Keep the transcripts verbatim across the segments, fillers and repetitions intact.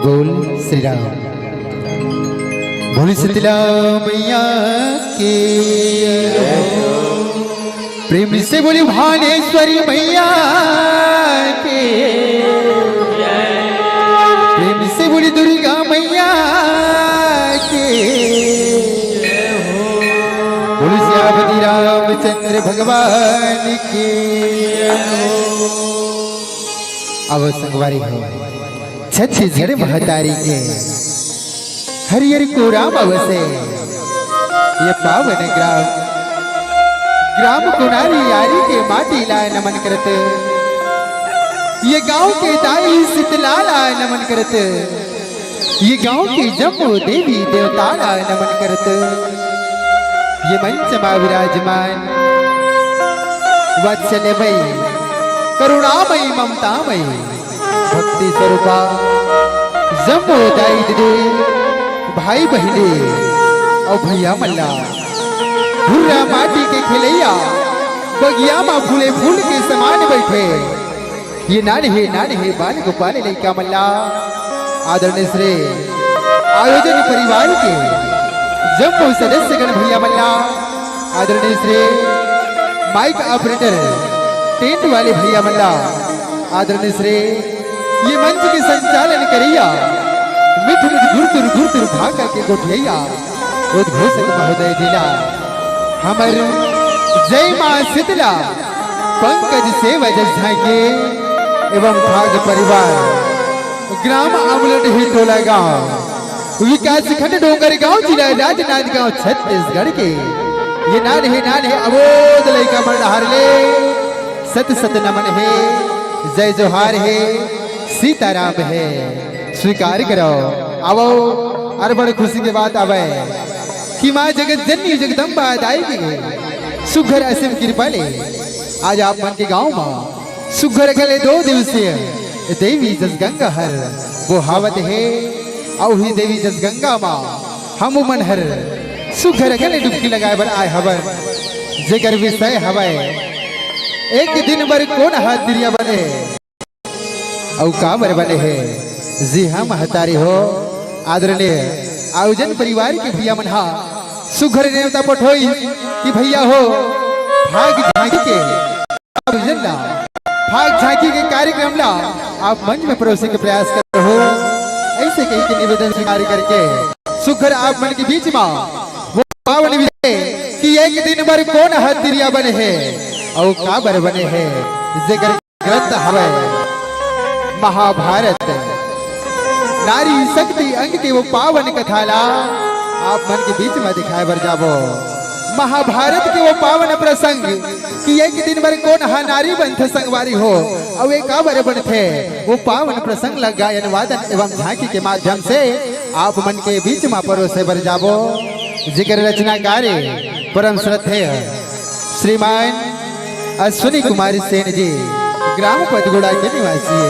बोल श्री राम। बोल शीतला मैया के। प्रेम से बोली भानेश्वरी मैया के। प्रेम से बोली दुर्गा मैया के। बोल सियापति रामचंद्र भगवान के। अब संगवारी हो छत्तीसगढ़ महतारी के हरियर कोरा म बसे ये पावन ग्राम, ग्राम कोनारी यारी के माटी ला नमन करत, ये गांव के दाई शीतला ला नमन करत, ये गांव के जम्मो देवी देवता ला नमन करत, ये मंच मा विराजमान वात्सल्यमयी, करुणामयी, ममतामयी, भक्ति स्वरूपा जम्मो दाई दीदी, भाई बहिनी अउ भैया मन ला, भुर्रा माटी के खेलैया, बगिया मा फूले फूल के समान बइठे ये नान्हे नान्हे बाल गोपाल लइका मन ला, आदरणीय श्री आयोजन परिवार के जम्मो सदस्यगण भैया मन ला, आदरणीय श्री माइक ऑपरेटर, टेंट वाले भैया मन ला, आदरणीय श्री ये मंच के संचालन करैया, मिठ मिठ गुरतुर गुरतुर भाखा के गोठियैया, उद्घोषक महोदय जी ला, हमर जय माँ शीतला पंकज सेवा जस झांकी एवं भाग परिवार, ग्राम अमलडीह टोला गांव, विकास खंड डोंगरगांव, जिला राजनांदगांव, छत्तीसगढ़ के ये नान्हे नान्हे अबोध लइका मन डहार ले सत सत नमन हे, जय जोहार हे, सीताराम हे। स्वीकार करो, आवो, अउ बड़ खुशी के बात आवे कि माँ जगत जननी जगदम्बा दाई के सुघर असीम कृपा ले आज आप मन के गांव मा सुघर अकन ले दो दिवसीय देवी जस गंगा हर बोहावत हे। अउ ही देवी जस गंगा मा हम मन हर सुघर अकन ले डुबकी लगाए बर आए हवन, जेकर विषय हवय एक दिन बर कोन ह तिरिया बने अउ काबर बने हे। जी हाँ महतारी हो, आदरणीय आयोजन परिवार के भैया मन हा सुघर नेवता पठोई कि भैया हो, फाग झांकी के आयोजन ला, फाग झांकी के कार्यक्रम ला आप मंच में परोसे के प्रयास करहू। ऐसे कहि के निवेदन स्वीकार करके सुघर आप मन के बीच मा वो पावन विषय कि एक दिन बर कोन ह तिरिया बने हे अउ काबर बने हे, जेकर ग्रंथ हवय महाभारत। नारी शक्ति अंग के वो पावन कथा ला आप मन के बीच में दिखाए बर जाबो। महाभारत के वो पावन प्रसंग कि एक दिन बर कोन ह नारी बनथे संगवारी हो, अउ ए काबर बनथे, वो पावन प्रसंग ला गायन वादन एवं झांकी के माध्यम से आप मन के बीच में परोसे बर जाबो। जेकर रचनाकार हे परम श्रद्धेय श्रीमान अश्विनी कुमार सेन जी, ग्राम पदगुड़ा के निवासी हे।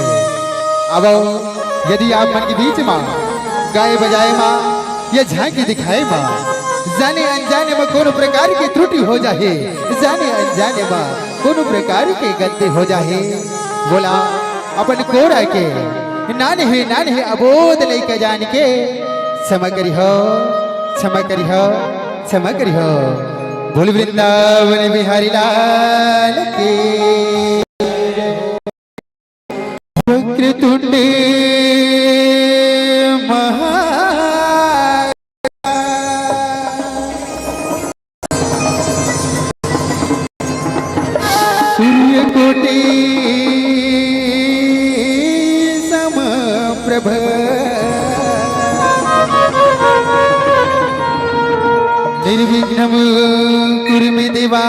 अब यदि आप मन के बीच मा गाए बजाए मा या झांकी दिखाए मा जाने अनजाने मा कोनो प्रकार के त्रुटि हो जाहे, जाने अनजाने मा कोनो प्रकार के गलती हो जाहे, बोला अपन कोरा के नान्हे नान्हे अबोध लइका जान के क्षमा करिहो, क्षमा करिहो, क्षमा करिहो। बोल वृंदावन बिहारी लाल की। वक्रतुंड महा सूर्यकोटि समप्रभ निर्विघ्नं कुरु मे देवा।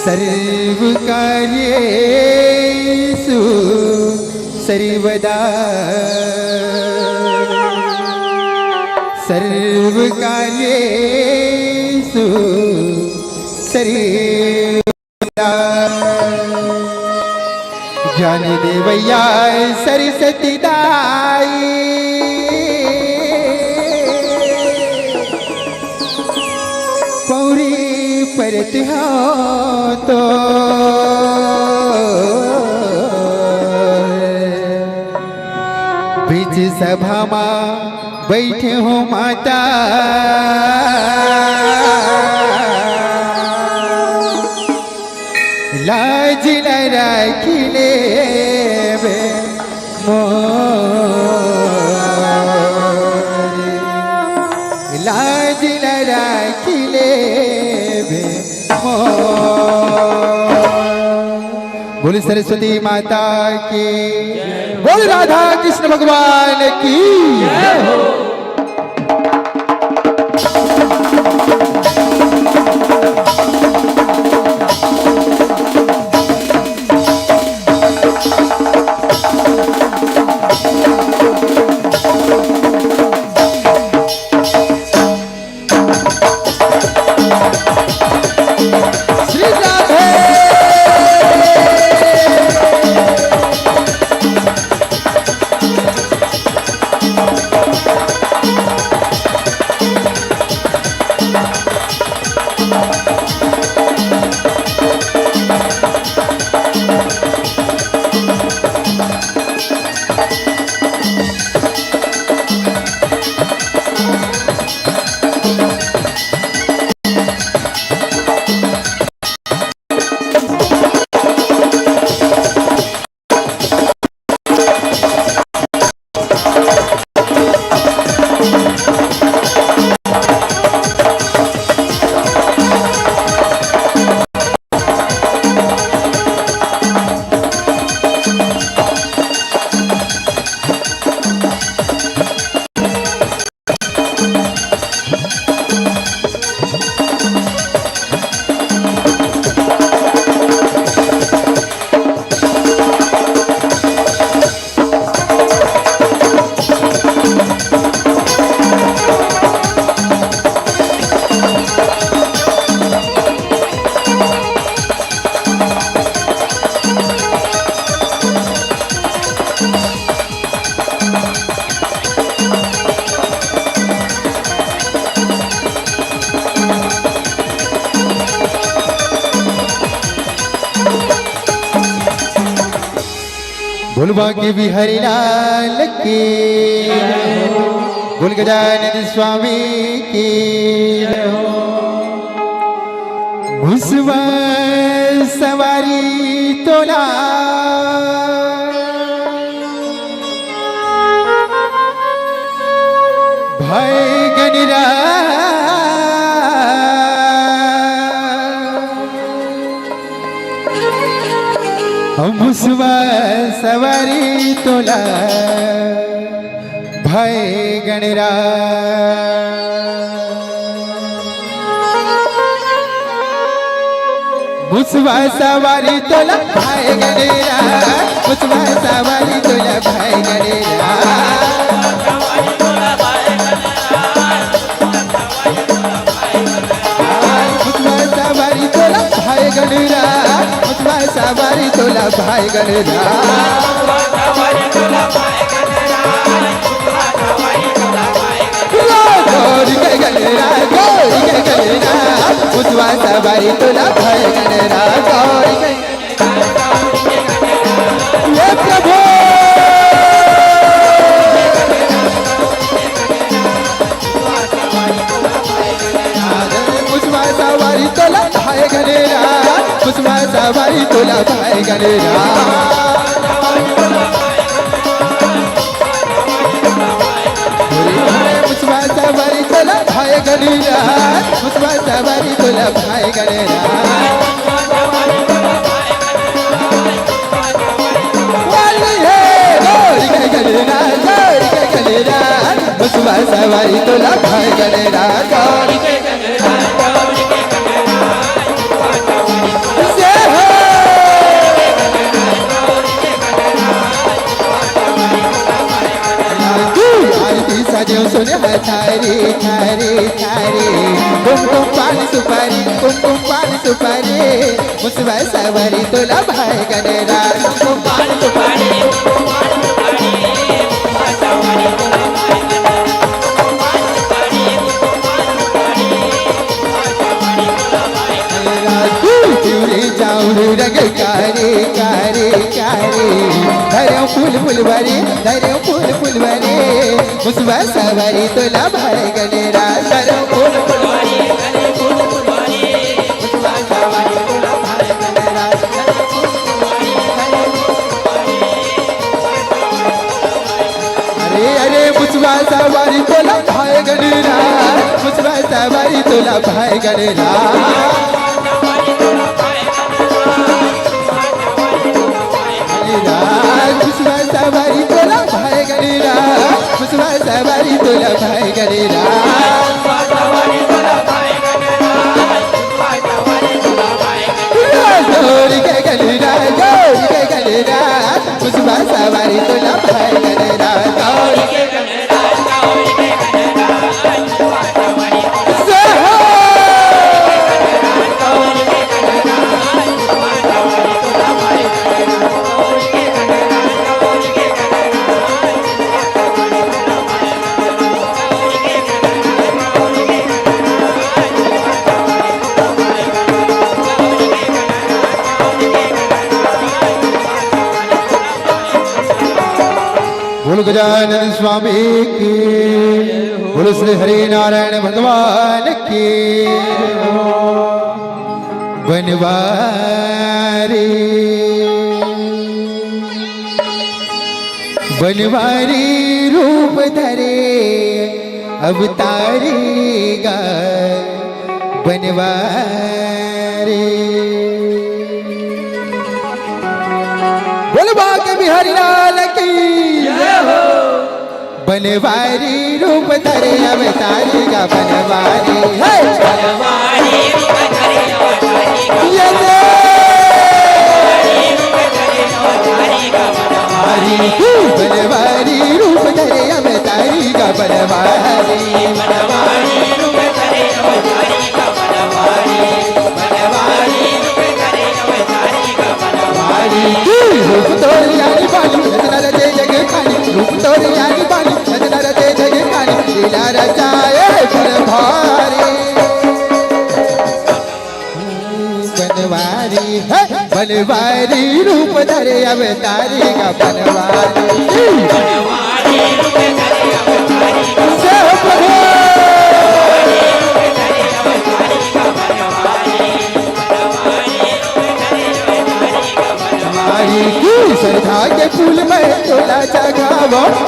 सर्व कार्येषु सर्वदा सर्व कार्येषु सर्वदा ज्ञान देवैया सरस्वती दाई पौरी परत हो तो सभा मा बइठे हो माता, लाज ल राखी लेबे मोर, लाज ल राखी लेबे मोर। बोल सरस्वती माता की, बोल राधा कृष्ण भगवान की। श्री राधे। बोल बांके बिहारी लाल की, बोल गजानन स्वामी की। मुसवा सवारी तोला भाई गणरा, हम मुसवा सवारी तोला भाई गणरा। मुसवा सवारी तोला भाई गणरा, मुसवा सवारी तोला भाई गणरा। मुसवा सवारी तोला भाई गणरा, मुसवा सवारी तोला भाई गणरा। गौरी के गणरा, गौरी के गणरा, मुसवा सवारी तोला भाई गणरा, गौरी के। हे प्रभु। मुसवा सवारी तोला भाई गणरा, मुसवा सवारी तोला भाई गणरा। मुसवा सवारी तोला भाई गणरा, मुसवा सवारी तोला भाई गणरा। वाली हे गौरी के गणरा, गौरी के गणरा, मुसवा सवारी तोला भाई गणरा, गौरी के गणरा, गौरी के गणरा। जय हो। आरती सजेव सोने हथारी, थारी, थारी। कुमकुम पान सुपारी, कुमकुम पान सुपारी। मुसवा सवारी तोला भाई गणरा। कुमकुम पान सुपारी, कुमकुम पान सुपारी। राजू चिउरी चाउर रंग कारी, कारी, कारी। धरे फूल फुलवारी, धरे फूल फुलवारी। मुसवा सवारी तोला भाई गणेरा, करो फूल फुलवारी। अरे अरे, मुसवा सवारी तोला भाई गणेरा, मुसवा सवारी तोला भाई गणेरा। गणेरा, मुसवा सवारी तोला भाई गणेरा, मुसवा सवारी तोला भाई गणेरा। दौड़ के गणेरा, दौड़ के गणेरा, मुसवा सवारी तोला भाई गणेरा, दौड़ के गणेरा, दौड़ के गणेरा। बोल गजानन स्वामी की, बोल श्री हरि नारायण भगवान की। बनवारी, बनवारी रूप धरे अवतारी गा बनवारी। बोल बांके बिहारी लाल की। जय हो। बनवारी रूप धरे अवतारी गा बनवारी, हे। बनवारी रूप धरे अवतारी गा ये ले। बनवारी रूप धरे अवतारी गा बनवारी। बनवारी रूप धरे अवतारी गा बनवारी। बनवारी रूप धरे अवतारी गा बनवारी। बनवारी रूप धरे अवतारी गा बनवारी। रूप तोर यारी बानी, रचना रचे जग खानी। रूप तोर यारी बानी, रचना रचे जग खानी। लीला रचाए फल भारी। बनवारी, हे, बनवारी रूप धरे अवतारी गा बनवारी। जय हो प्रभु।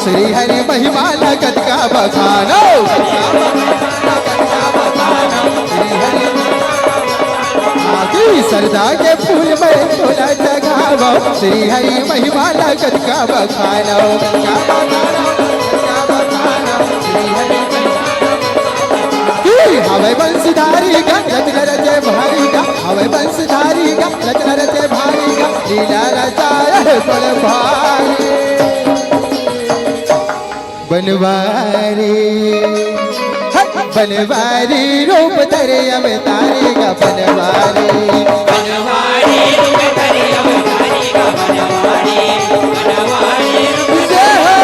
श्री हरि महिमा ला कतका बखानो। आगे सरधा के फूल में तोला जगावो, श्री हरि महिमा ला कतका बखानो। हवे बंसधारी गा, रचना रचे भारी गा, हवे बंसधारी गा, रचना रचे भारी गा, लीला रचाए बड़ भारी। बनवारी, हे, बनवारी रूप धरे अवतारी गा बनवारी। बनवारी रूप धरे अवतारी गा बनवारी। बनवारी रूप जय हो।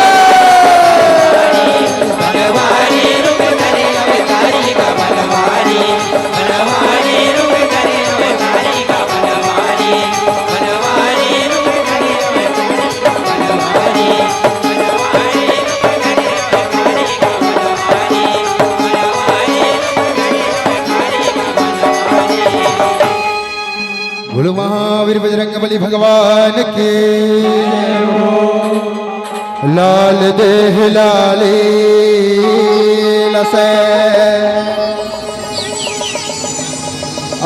बनवारी रूप धरे अवतारी गा बनवारी। बनवारी रूप धरे अवतारी गा बनवारी। बोलो महावीर बजरंग बली भगवान की। लाल देह लाली लसे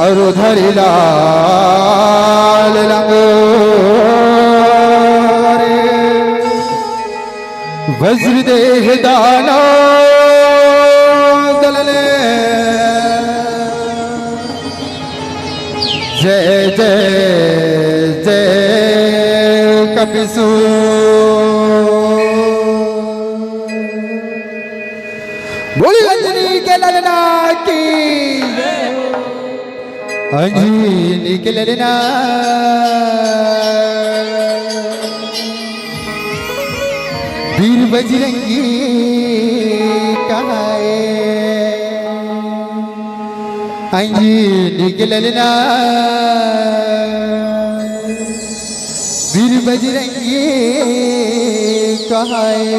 और धरि लाल लंगोर। वज्र देह दानव दल ने। जय जय जय कपिसू। बोली अंजनी के ललना की। अंजनी के ललना वीर बजरंगी कहाए। अंजनी के ललना वीर बजरंगी कहाए।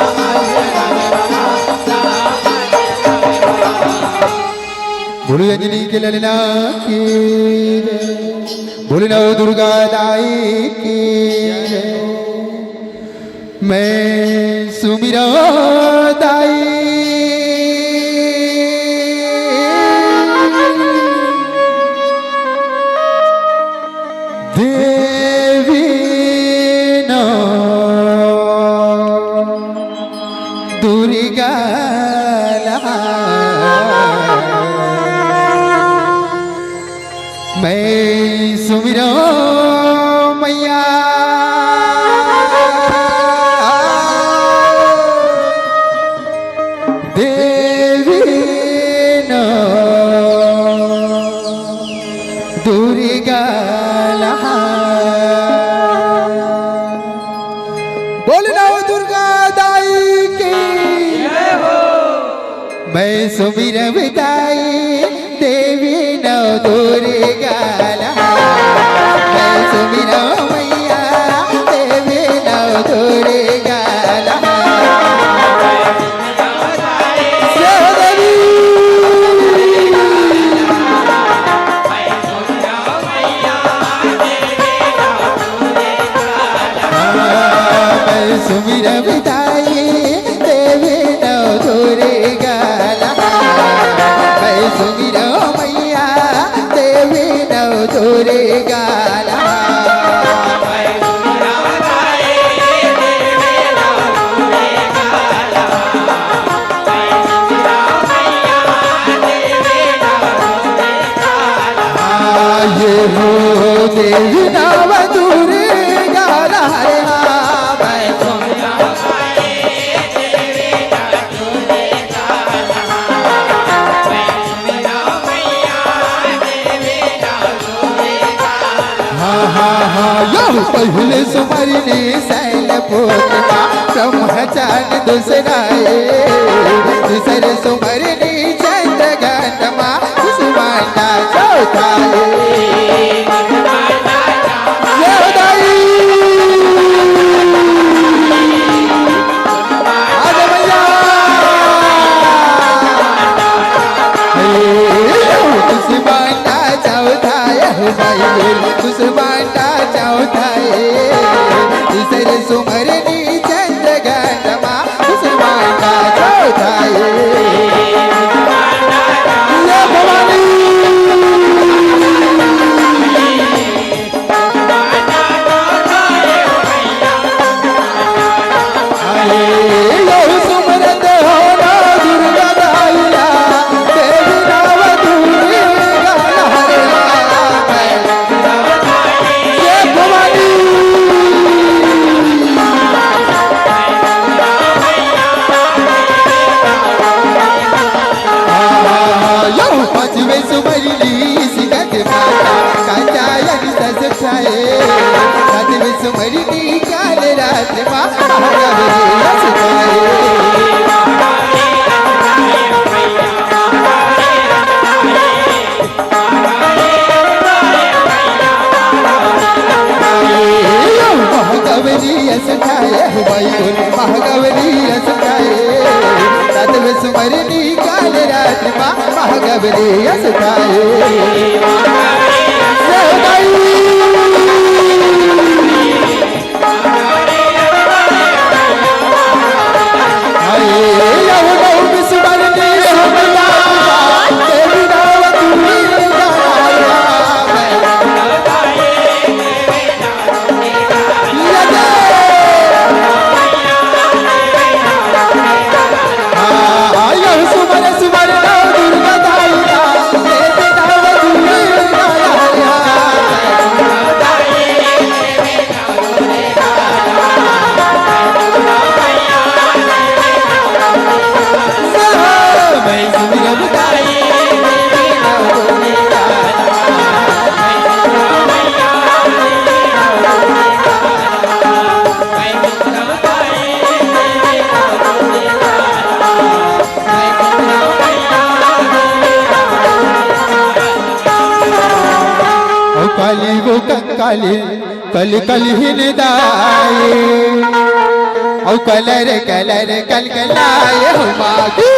बोलो अंजनी के ललना की जय। बोलो नव दुर्गा दाई की जय। मैं सुमिरंव दाई देवी नव दुर्गा ला। मैं सुमिरंव मैया देवी नव दुर्गा ला। बोल नव दुर्गा दाई की। मैं सुमिरंव दाई देवी नव दुर्गा ला। मैं सुमिरंव मैया देवी नव दुर्गा ला। जय देवी। मैं सुमिरंव दाई देवी नव दुर्गा ला। मैं सुमिरंव मैया देवी नव दुर्गा ला। ये हो देवी नव दुर्गा ला रे। हाँ, मैं हाँ, हाँ, हाँ, यो पहिले सुमरनी शैलपुत्र मा ब्रह्मचान दूसरा ए, दूसरे सुमरनी चंद्रघंट मा कुसुमांडा चौथा ए। यो दाई। आजा भैया। हे, कुसुमांडा चौथा ए, हो भाई बोल, कुसुमांडा सुताए, तीसरे सुमरनी चंद्रघंटा मा कुसुमांडा सुताए। ये भवानी। पाँचवें सुमरनी सिखत माता, काचायन सस खाए। सातवें सुमरनी काल रात मा, महागौरी अस खाए। महागौरी अस खाए, हो भाई बोल, महागौरी अस खाए। सातवें सुमरनी काल रात मा, महागौरी अस खाए। ओ काली वो कंकाली, कल कल हिन दाई। ओ कलर कलर कल कलाए हो माँ की।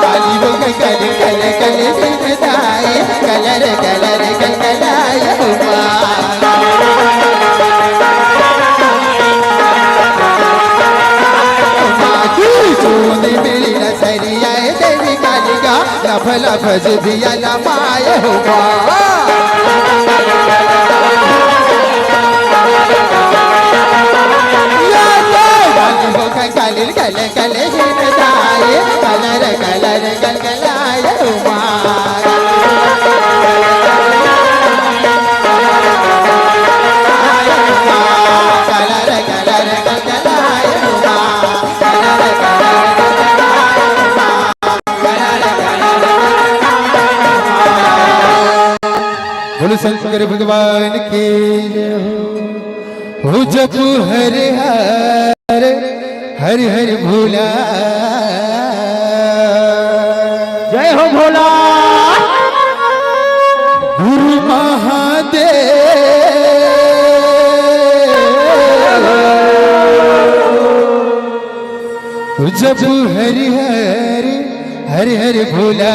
काली वो कंकाली, कल कल हिन दाई। कलर कलर कल कलाए हो माँ। माँ की चूंदी मिली न सरिया देवी कालिका, लफ लफ जिभिया लमाए हो माँ। या तो काली हो काली, कल कल हिन दाई, कलर कलर कल कलाए हो माँ। कलर कलर कल कलाए हो माँ। बोलो शंकर भगवान की जय हो। हो जप हर हर, हर हर भोला। जय हो भोला। गुरु महादेव। जप हरि हरि, हरि हरि भोला,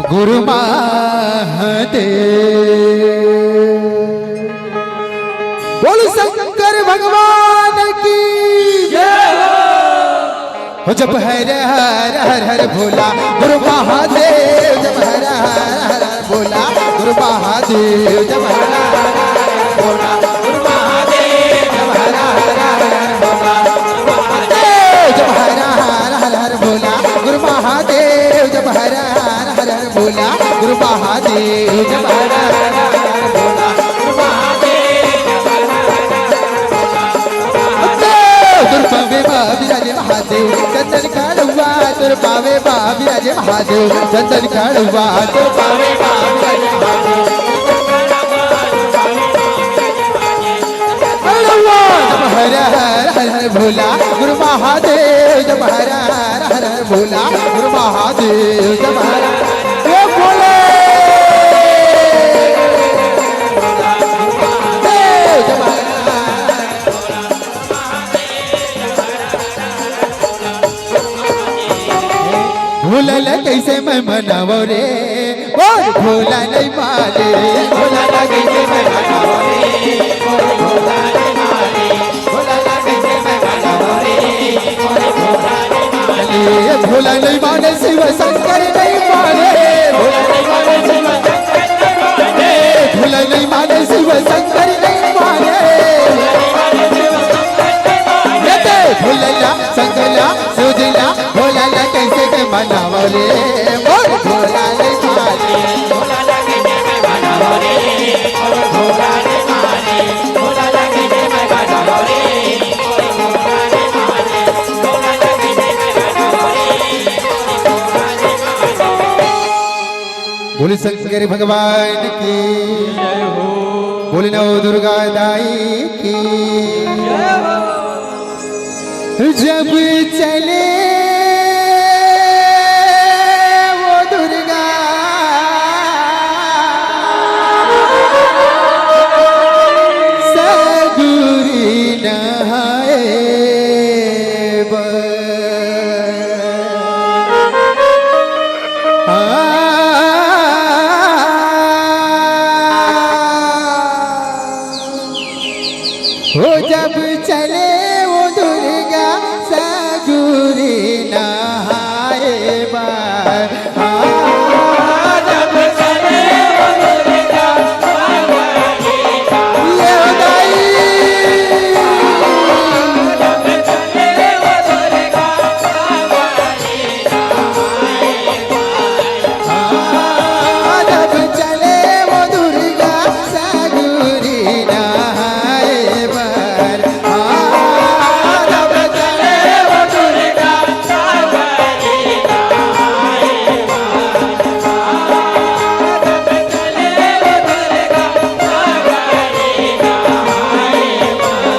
गुरु महादेव। बोल शंकर भगवान की जय हो। हो जप हर हर हर हर भोला, गुरु महादेव। जप हर हर हर हर भोला, गुरु महादेव। जप हर हर हर हर भोला, गुरु महादेव। जप हर हर हर हर भोला, गुरु महादेव। जप हर हर हर हर भोला, गुरु महादेव। जप हर हर हर हर भोला, गुरु महादेव। जप हर हर हर हर भोला, गुरु महादेव। दुर्पा में बाबी राजे महादेव, चंदन कालुआ, दुर्पा में बाबी राजे महादेव, चंदन कालुआ, दुर्पा में बाबी राजे महादेव। कालुआ, जप हर हर हर हर भोला, गुरु महादेव। जप हर हर हर हर भोला, गुरु महादेव। जप हर हर, ए भोले। जप हर हर। भोला ला कइसे मैं मनावंव रे, मोर भोला नइ माने। भोला ला कइसे मैं मनावंव रे, मोर भोला नइ माने। भोला ला कइसे मैं मनावंव रे, मोर भोला नइ माने। भोला नइ माने, शिव शंकर नइ माने। भोला नइ माने, शिव शंकर नइ माने। भोला नइ माने, शिव शंकर नइ माने। ये दे भोला ला, शंकर ला, सुधीर ला, भोला ला कइसे के मनावंव रे, मोर भोला नइ माने। भोला ला कइसे के मनावंव रे, मोर भोला नइ माने। भोला ला कइसे के मनावंव रे, मोर भोला नइ माने। भोला ला कइसे के मनावंव रे, मोर भोला नइ माने। बोले शंकर भगवान की, बोले नव दुर्गा दाई की। जब चले वो दुर्गा सगुरी नहाए बर। आ, हो जब चले वो दुर्गा सगुरी नहाए बर। आ, जब चले वो दुर्गा सगुरी नहाए बर। ये हो दाई। जब चले वो दुर्गा सगुरी नहाए बर। आ, जब चले वो दुर्गा सगुरी नहाए बर। आ, जब चले वो दुर्गा सगुरी नहाए बर। आ, जब चले वो दुर्गा सगुरी नहाए बर।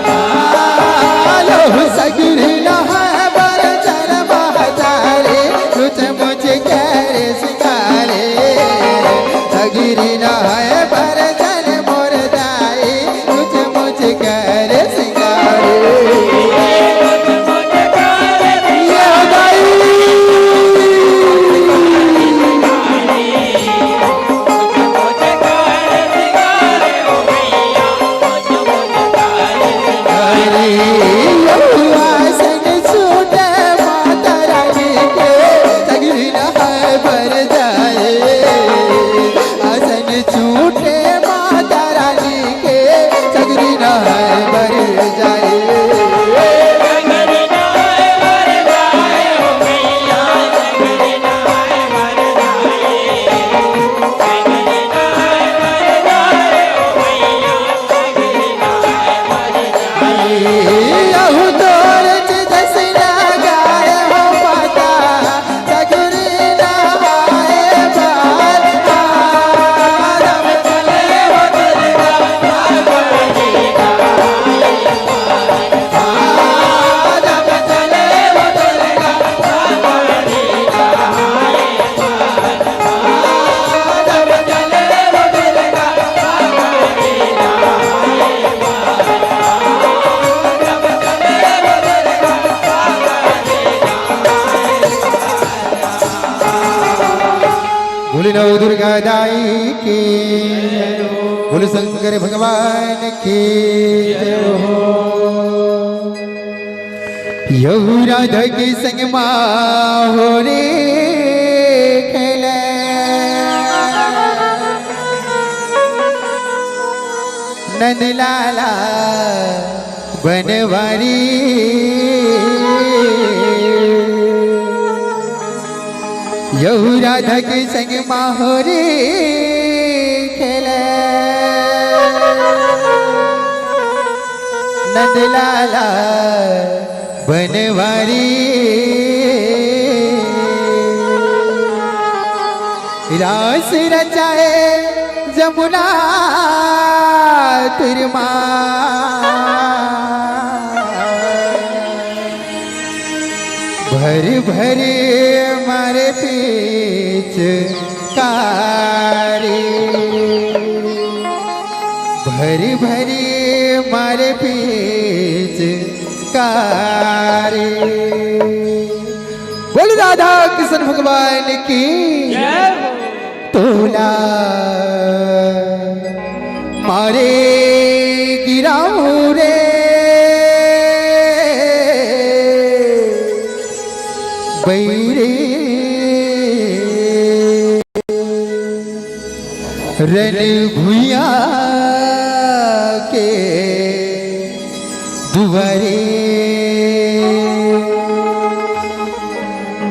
आ, लो सगुरी नहाए बर चल महतारी, लुच मुच करे सिंगारे। सगुरी नहाए बर चल मोर दाई, लुच मुच करे सिंगारे। ये दाई। अरे, आसन छूटे माता रानी के, सगुरी नहाए बर जाए। आसन छूटे माता रानी के, सगुरी नहाए बर जाए। बोले नव दुर्गा दाई की, बोले शंकर भगवान की जय हो। यहू राधा के संग मा होरी खेले नंद लाला बनवारी। यहू राधा के संग मा होरी खेले नंद लाला बनवारी। रास रचाए जमुना तीर मा, भरी भरी मारे पिचकारी। भरी भरी मारे पिचकारी। बोल राधा कृष्ण भगवान की। तोला मारे गिराऊं रे बैरे, रन भुइया के दुआरे,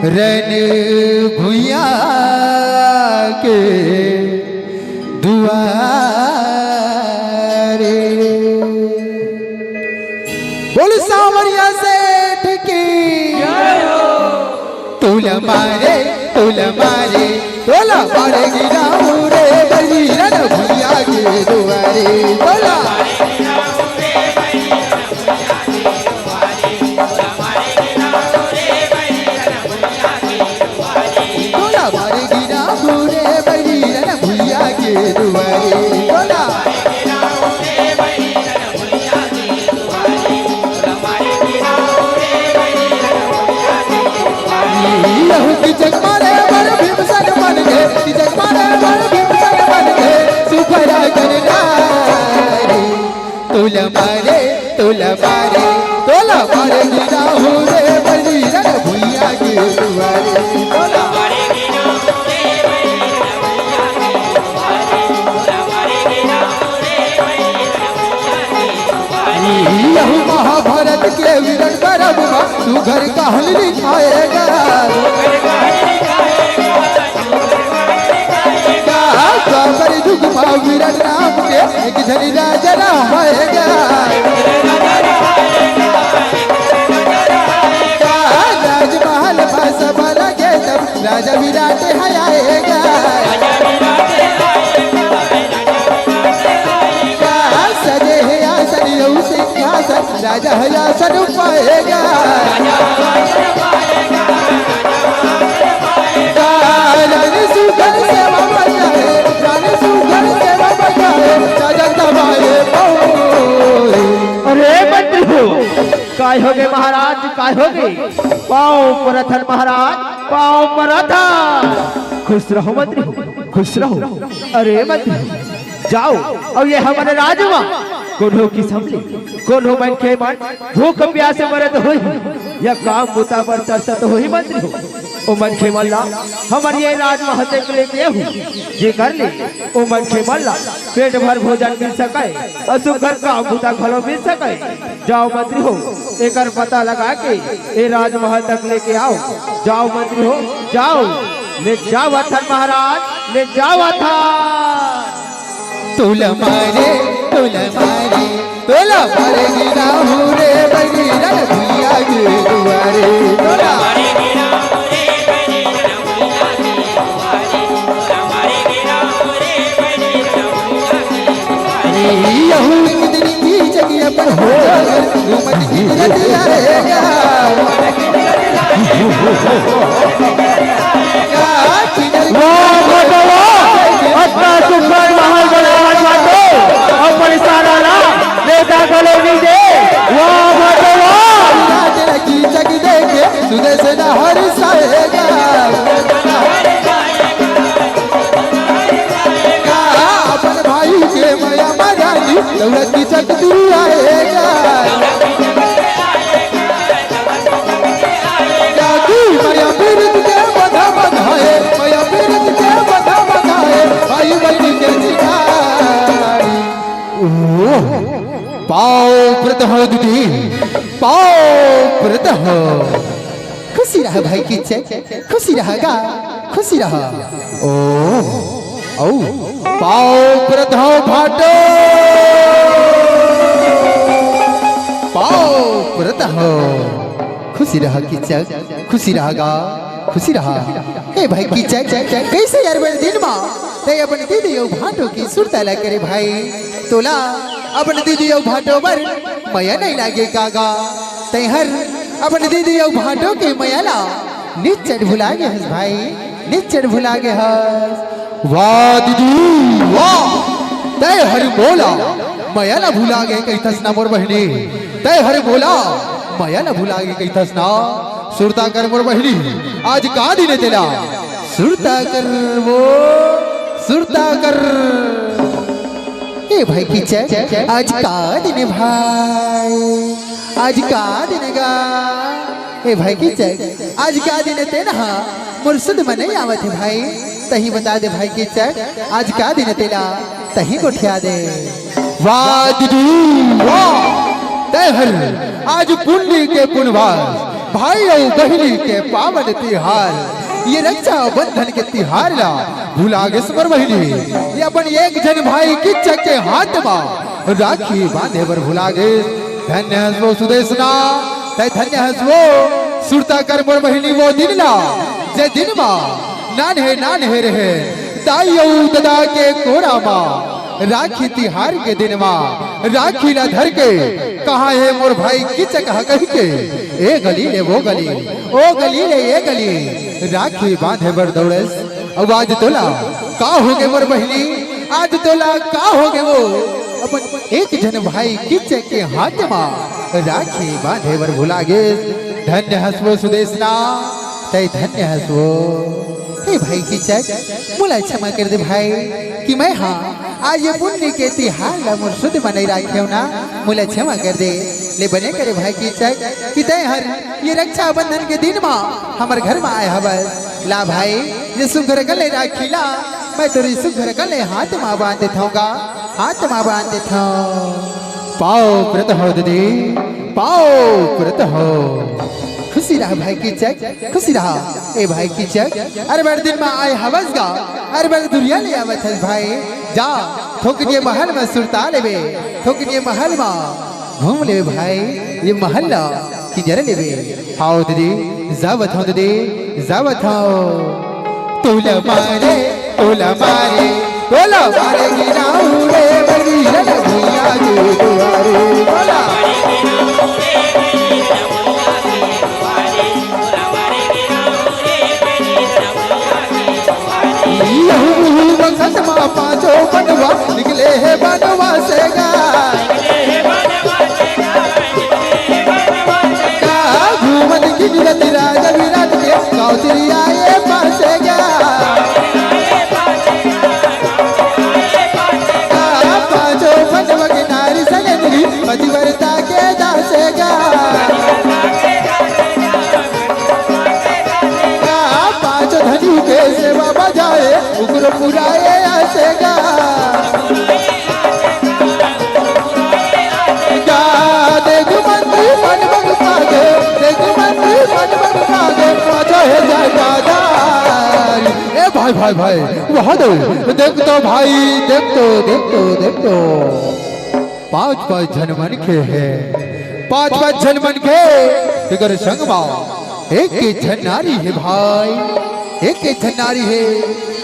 रन भुइया के दुआरे। बोल सांवरिया सेठ की। तोला मारे, तोला मारे, तोला मारे गिराऊं रे बैरी रन भुइया के दुआरे। तोला तोला मारे गिराऊं रे बैरी रन भुइया के दुआरे। तोला यहू की जग मारे बर भीमसन मन के, की जग मारे बर भीमसन मन के, सुभरा गन नारी। तोला मारे, तोला मारे, तोला मारे गिराऊं रे बैरी रन भुइया के दुआरे। तोला यहू महाभारत के विराट पर्व मा सुघर कहानी लिखाए गा। द्वापर युग मा विराट नाम के एक झन राजा रहाए गा। राजमहल मा सभा लगे तब राजा विराट ह आए गा। सजे हे आसन अउ सिंहासन, राजा ह आसन पाए गा। रानी सुघर सेवा बजाए, रानी सुघर सेवा बजाए, राजा दबाए पाँव। अरे मंत्री हो, काय होगे महाराज, काय होगे? पाँव परत हन महाराज, पाँव परत हन। खुश रहो मंत्री हो, खुश रहो। अरे मंत्री हो, जाओ, अउ ये हमर राज मा कोनो किसम ले कोनो मनखे मन भूख प्यास मरत होही या काम बुता बर तरसत होही मंत्री हो, ओ मनखे मन ला हमर ये राज महल तक लेके आहू, जेकर ले ओ मनखे मन ला पेट भर भोजन मिल सकय अउ सुघर काम बुता घलो मिल सकय। जाओ मंत्री हो, एकर पता लगा के ए राजमहल तक लेके आओ। जाओ मंत्री हो, जाओ, ले जावत हन महाराज, ले जावत हन। तोला मारे, तोला मारे, तोला मारे गिराहू रे बैरी रन भुइया के दुआरे। तोला यहू एक दिन की जगह पर हो, घूमत फिरत आएगा। वाह बेटा वाह, अतना सुघर महल बनावत बाटो, अउ पइसा वाला नेता घलो नइ दे। वाह बेटा वाह। राजा की जग देखे सुदेश न हर साएगा। अपन भाई के मया मा रानी दौलत की चकदुरी आएगा। जागी मया पीरित के बंधा बंधाए, मया पीरित के बंधा बंधाए, भाई बहिनी के चिखारी। ओह, पाँव परत हँव दीदी, पाँव परत हँव। खुशी रह भाई किच्चक, खुशी रह गा, खुशी रह। ओ, अउ पाँव परत हँव भाटो, पाँव परत हँव। खुशी रह किच्चक, खुशी रह गा, खुशी रह। हे भाई किच्चक, कइसे यार बड़ दिन मा तैं अपन दीदी अउ भाटो के सुरता ला करे भाई। तोला अपन दीदी अउ भाटो बर मया नइ लागे का गा? तैं हर अपन दीदी अउ भाटो के मया ला निच्चट भुला गे हस भाई, निच्चट भुला गे हस। वाह दीदी, वाह। तैं हर मोला मया ला भुला गे कहिथस ना मोर बहिनी, तैं हर मोला मया ला भुला गे कहिथस ना। सुरता कर मोर बहिनी, आज का दिन हे तेला? सुरता कर वो, सुरता कर। ए भाई किचक, आज का दिन हे भाई? आज का दिन हे गा? ए भाई किचक, आज का दिन हे तेन हा? मोर सुध म नइ आवत हे भाई। तहीं बता दे भाई किचक, आज का दिन हे तेला? तहीं गोठिया दे। वाह दीदी, वाह। तैं हर आज पुन्नी के पुनवास, भाई अउ बहिनी के पावन तिहार, ये रक्षाबंधन के तिहार ला भुला गेस मोर बहिनी। ये अपन एक झन भाई किचक के हाथ मा राखी बांधे बर भुला गेस। धन्य हस वो सुदेशना, तैं धन्य हस वो। सुरता कर मोर बहिनी वो दिन ला, जे दिन मा नान्हे नान्हे रहे दाई अउ ददा के कोरा मा, राखी तिहार के दिन मा राखी ला धर के, कहाँ हे मोर भाई किचक ह कहि के, ए गली ले वो गली, ओ गली ले ए गली, राखी बांधे बर दौड़स। अउ आज तोला का होगे मोर बहिनी, आज तोला का होगे वो? अपन एक झन भाई किचक के हाथ मा राखी बांधे बर भुला गेस। धन्य हस वो सुदेशना, तैं धन्य हस वो। हे भाई किचक, मोला क्षमा कर दे भाई कि मैं हा आज ये पुन्नी के तिहार ला मोर सुध म नइ राखेंव ना, मोला क्षमा कर दे। ले बने करे भाई किचक कि तैं हर ये रक्षाबंधन के दिन मा हमर घर मा आए हवस। ला भाई, ये सुघर कले राखी ला मैं तोर सुघर कले हाथ मा बांध देथंव गा, हाथ मा बांध देथंव। पाँव परत हंव दीदी, पाँव परत हंव। खुशी रहा भाई किचक, खुशी रहा। ए भाई किचक, अरे बड़ दिन मा आए हवस गा, अरे बड़ दुरिहा ले आवत हस भाई। जा, थोकिन ये महल मा सुरता लेबे, थोकिन ये महल मा घूम लेबे भाई, ये महल ला किंजर लेबे। हव दीदी, जावत हंव दीदी, जावत हंव। तोला मारे, तोला मारे, तोला मारे गिराहूं रे बड़ी रे भुइयां के दुवारे। तोला यहू मुहू बखत मा पांचों बनवा निकले हे बनवा से गा। का घूमत गिनत राज विराट के काउतिरी आए पासे गा। का पांचों बनवा के नारी सलेंद्री पतिव्रता के दासे गा। का पांचों धनी के सेवा बजाए उग्र पुराए आसे गा। गा, देख मंत्री मन बन पागे, देख मंत्री मन बन पागे, पाछो हे जाए दादारी। ए भाई, भाई, भाई, वहाँ दे, देख तो भाई, देख तो, देख तो, देख तो। पांच पांच झन मनखे हे, पांच पांच झन मनखे, तेकर संग मा एक एक झन नारी हे भाई, एक एक झन नारी हे।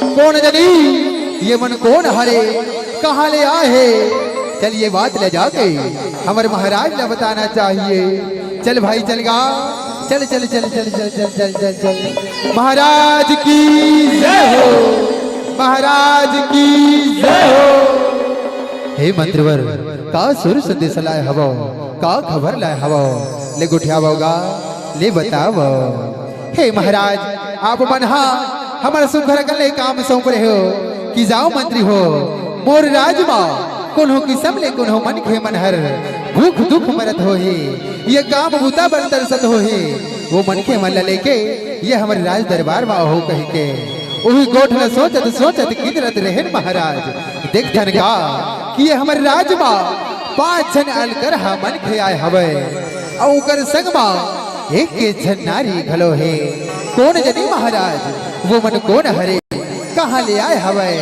कोन जनी ये मन कोन हरे, कहाँ ले आए हे? चल ये बात ले जाके हमर महाराज ला बताना चाहिए। चल भाई चल गा, चल चल चल चल चल चल चल चल चल। महाराज की जय हो, महाराज की जय हो। हे मंत्रीवर, का सुर संदेश लाए हवव, का खबर लाए हवव, ले गोठियावव गा, ले बतावव। हे महाराज, आप मन हा हमर सुघर कन ले काम सौंप रहे हो कि जाओ मंत्री हो, मोर राज मा कोनो किसम ले कोनो मनखे मन हर भूख दुख मरत होही, ये काम बूता बर तरसत होही, वो मनखे मन ला लेके ये हमर राज दरबार मा हो कहि के उही गोठ ल सोचत सोचत किंजरत रहेन महाराज। देखथन का कि ये हमर राज मा पांच झन अलकरहा मनखे आए हवय, अउ ओकर संग मा एक के झन नारी घलो हे। कोन जनी महाराज, वो मन कोन हरे, कहाँ ले आए हवय,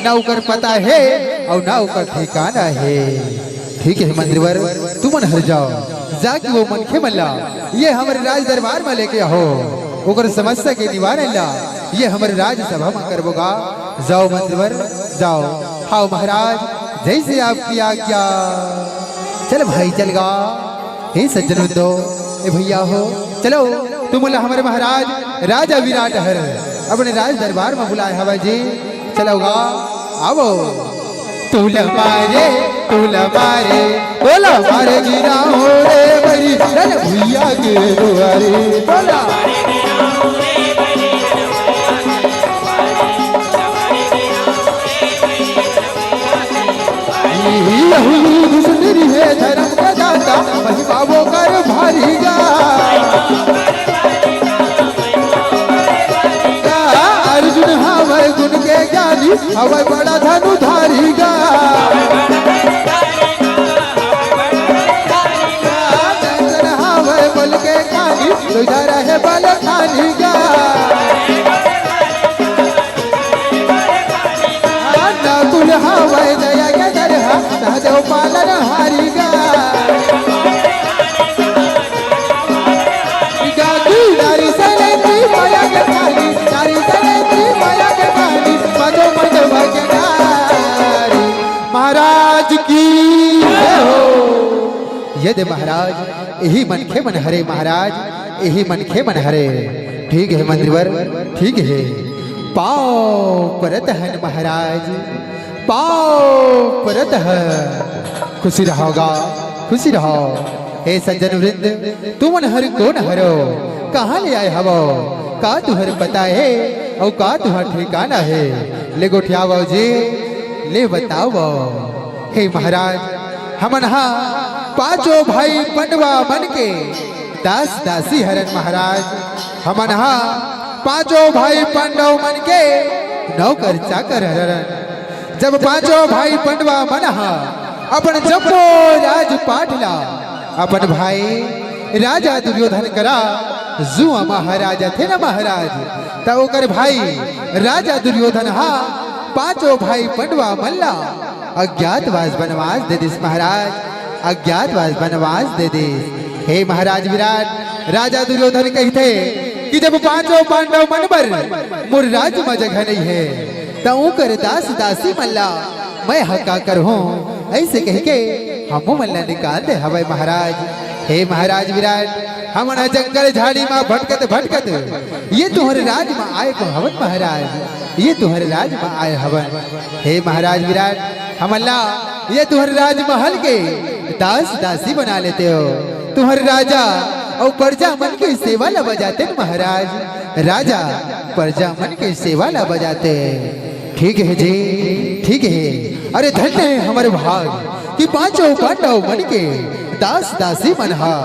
ना ओकर पता हे अउ ना ओकर ठिकाना हे। ठीक हे मंत्रीवर, तुमन हर जाव, जाके वो मनखे मन ला ये हमर राज दरबार म लेके आहो, ओकर समस्या के निवारण ला ये हमर राजसभा म करबो गा। जाव मंत्रीवर, जाव। हाव महाराज, जैसे आपकी आज्ञा। चल भाई, चल गा। हे सज्जन बंधो, ए भैया हो, चलो, तुमन ला हमर महाराज राजा विराट हर अपने राज दरबार म बुलाए हवय जी। चलो गा, आवो। तोला मारे, तोला मारे, तोला मारे गिराहूं रे बड़ी रे भुइयां के दुवारे। तोला हवय बड़ा धनुधारी गा। नंदन हवय बोल के खानी, तुझा रहे बल खानी गा। नकुल हवय दया के दरहा, सहदेव पालन हारी गा। गाती नारी सलेंद्री माया के पानी, नारी सलेंद्री माया के पानी, मजो मजवा के नारी। महाराज की जय हो। ये दे महाराज, यही मनखे मन हरे महाराज, यही मनखे मन हरे। ठीक है मंत्रीवर, ठीक है। पाँव परत हन महाराज, पाँव परत ह। खुशी रहो गा, खुशी रहो। हे सज्जन वृंद, तुमन हर कोन हरो? कहाँ ले आए हवो? का तुहर पता हे? अउ का तुहर ठिकाना हे? ले गोठियावो जी, ले बतावो। हे महाराज, हमन हा पांचों भाई पंडवा मन के दास दासी हरन महाराज। हमन हा पांचों भाई पंडव मन के नौकर चाकर हरन। जब पांचों भाई पंडवा मन हा अपन जम्मो राजपाट ला अपन भाई राजा दुर्योधन करा जुआ महाराज थे न महाराज, त ओकर भाई राजा दुर्योधन हा पांचों भाई पंडवा मन ला अज्ञातवास बनवास दे दिस महाराज, अज्ञातवास बनवास दे दिस। हे महाराज विराट, राजा दुर्योधन कहिथे कि जब पांचों पांडव मन बर मोर राज म जगह नहीं है, त ओकर दास दासी मन ला मैं ह का करहूं, ऐसे कह के हमू मन ला निकाल दे हवय महाराज। हे महाराज विराट, हमन ह जंगल झाड़ी म भटकत भटकत ये तुहर राज म आए को हवन महाराज, ये तुहर राज म आए हवन। हे महाराज विराट, हमन ला ये तुहर राजमहल के दास दासी बना लेते हो। तुहर राजा अउ प्रजा मन के सेवा ला बजाते न महाराज, राजा प्रजा मन के सेवा ला बजाते। ठीक है जी, ठीक है। अरे धन्य है हमर भाग कि पांचों पांडव मन के दास दासी मन हा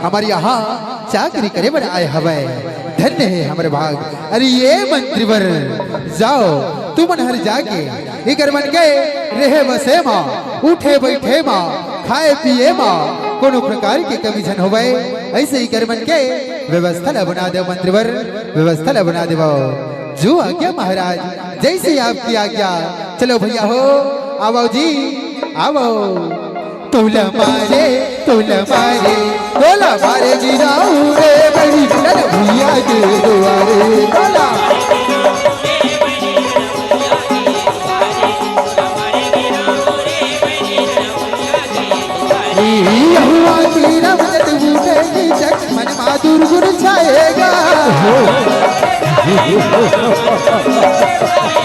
हमर यहाँ चाकरी करे बर आए हवय। धन्य है हमर भाग। अरे ये मंत्रीवर, जाओ तुमन हर जाके इकर मन के रहे बसे मा, उठे बैठे मा, खाए पिए मा कोनो प्रकार के कमी झन होवय, ऐसे इकर मन के व्यवस्था ला बना देव मंत्रीवर, व्यवस्था ला बना देव। जो आज्ञा महाराज, जैसे आपकी आज्ञा। चलो भैया हो, आवो जी, आवो। तोला मारे, तोला मारे, तोला मारे गिराऊ रे बड़ी लल भैया के दुआरे। तोला यहुआ की रमजत बूटे की चक मन मा दुर्गुण छाएगा।